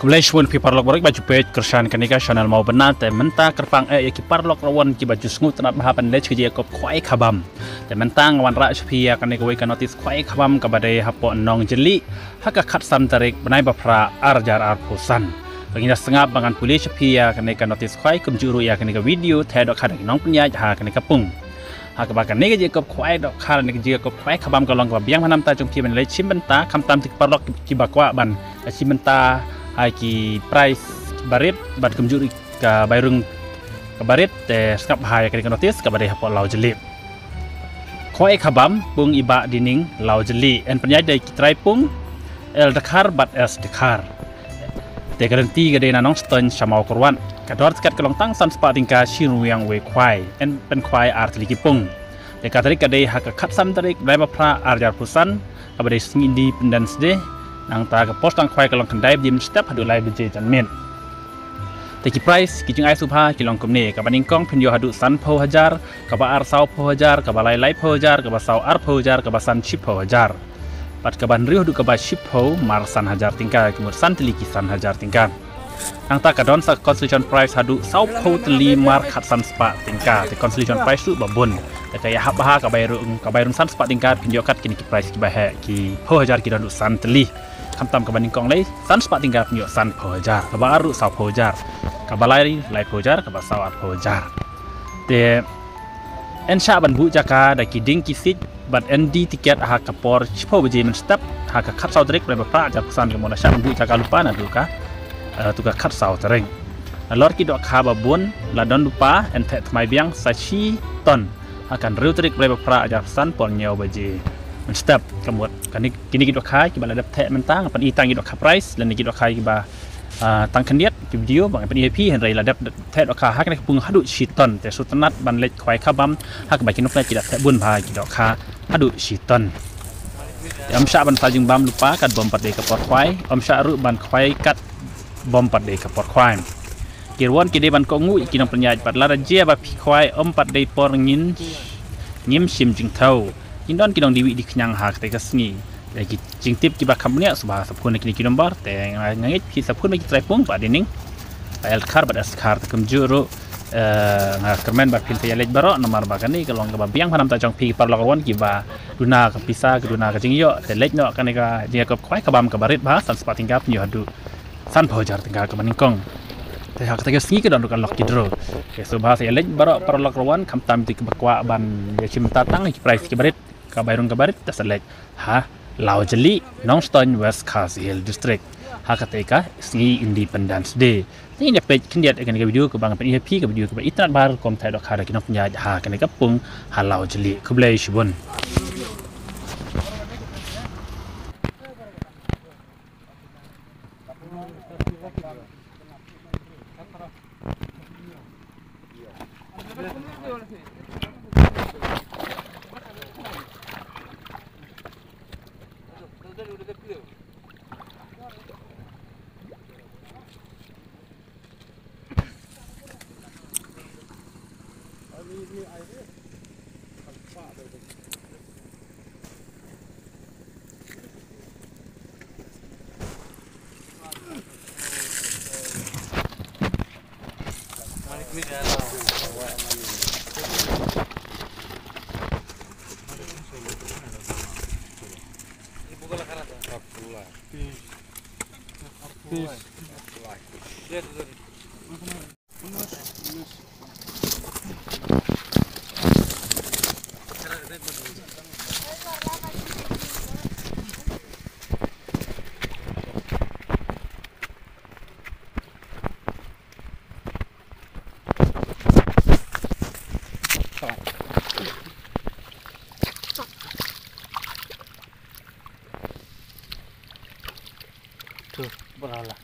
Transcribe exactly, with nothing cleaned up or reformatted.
Khublei shibun phi paralok baroh ba ju peit kyrshan kane ka channel Mawbynna. Te mynta kyrpang eh ïa ki paralok rawon kiba ju sngewtynnat bha ban leit sha ka jingïakop khwai khabam. Te mynta nga wanrah sha phi ïa kane kawei ka notis khwai khabam kaba dei hapoh Nongjylli ha ka khatsan tarik bnai ba phra ar hajar arphew san. Ka ngi da sngap ba ngan pule sha phi ïa kane ka notis khwai kumjuh ruh ïa kane ka video te dohkha da ki nongpynïaid ha kane ka pung. Ha kaba kane ka jingïakop khwai dohkha ne ka jingïakop khwai khabam ka long kaba biang bha namar ta jong phi ban leit shim bynta khamtam ki paralok kiba kwah ban shim bynta ha ki price barit bad kumjuh ruh ka bai rung ka barit te sngap bha ïa kane ka notis kaba dei hapoh Lawjylli. Khwai khabam pung i Bah Dining Lawjylli, yn pynïaid da ki trai pung L Dkhar bad S Dkhar. Te ka lynti ka dei na Nongstoiñ sha Mawkyrwat. Ka dor tiket ka long tang san spah tyngka shi rynieng wei khwai, yn pynkhwai ar tylli ki pung. Te ka tarik ka dei ha ka khatsan tarik bnai ba phra ar hajar arphew san kaba dei sngi Independence Day. Nangta ka por sdang khwai ka long khyndai baje mynstep haduh lai baje janmiet. Te ki price ki jingai sngewbha ki long kumne: kaba nyngkong phin ïoh haduh sanphew hajar, kaba ar sawphew hajar, kaba lai laiphew hajar, kaba saw arphew hajar, kaba san shiphew hajar. Bad kaba hynriew haduh kaba shiphew mar san hajar tyngka, ka mut san tylli ki san hajar tyngka. Nangta ka don sa consolation prize haduh sawphew tylli mar khatsan spah tyngka. Te consolation prize ruh ba bun. Te ka ïahap bha ka bai rung, ka bai rung san spah tyngka phin ïoh kat kine ki prize kiba heh, ki phew hajar ki don haduh san tylli. Khamtam kaba nyngkong lei san spah tyngka phin ïoh sanphew hajar, kaba ar ruh sawphew hajar, kaba lai laiphew hajar, kaba saw arphew hajar. Te yn shah ban buh jaka da ki dieng ki siej bad yn die tiket ha ka por shiphew baje mynstep ha ka khatsaw tarik bnai ba phra ar hajar arphew san, ka mut la shah ban buh jaka lypa naduh ka, eh, tu ka khatsaw tarik. Nalor ki dohkha ba bun la don lypa, yn theh thymmai biang sa shi ton ha ka hynriew tarik bnai ba phra ar hajar arphew san por hynñiew baje mynstep. Ka mut kane, kine ki dohkha kiba la dep theh mynta, nga pyni tang ki dohkha prize lane ki dohkha kiba, ah, tang khyndiat ki video ba ngan pyni ïa phi, hynrei la dep theh dohkha ha kane ka pung haduh shi ton. Te sngewtynnat ban leit khwai khabam ha kaba ki nongpynïaid ki la theh bun bha ki dohkha haduh shi ton. Te ym shah ban sa jingbam lypa katba ym pat dei ka por khwai, ym shah ruh ban khwai katba ym pat dei ka por khwai. Ki rawon ki dei ban kohnguh ïa ki nongpynïaid bad lada jia ba phi khwai ym pat dei por ngin, ngim shim jingthew. Kin don ki nong diwih dikñiang ha katei ka sngi. Te ki jingtip kiba kham bniah sngewbha sa phone na kine ki number, te nga, nga ngeit phi sa phone ba ki trai pung Bah Dining, Bah L Dkhar bad S Dkhar. Te kumjuh ruh, eh, nga kyrmen ba phin sa ïaleit baroh namar ba kane ka long kaba biang bha namar ta jong phi ki paralok rawon kiba duna ka pisa, ka duna ka jingïoh. Te leit noh kane ka jingïakop khwai khabam kaba rit bha, san spah tyngka phin ïoh haduh sanphew hajar tyngka kaba nyngkong. Te ha katei ka sngi ka don ruh ka lucky draw. Te sngewbha sa ïaleit baroh paralok rawon, khamtam ïa ki ba kwah ban ïa shim bynta tang ki prize kiba rit, ka bai rung kaba rit, te sa leit ha Lawjylli, Nongstoiñ, West Khasi Hills District ha katei ka sngi Independence Day. Te ngin ïa peit khyndiat ïa kane ka video kaba ngan pyni ïa phi, ka video kaba itynnat bha rukom theh dohkha da ki nongpynïaid ha kane ka pung ha Lawjylli. Khublei shibun. Tu, berala.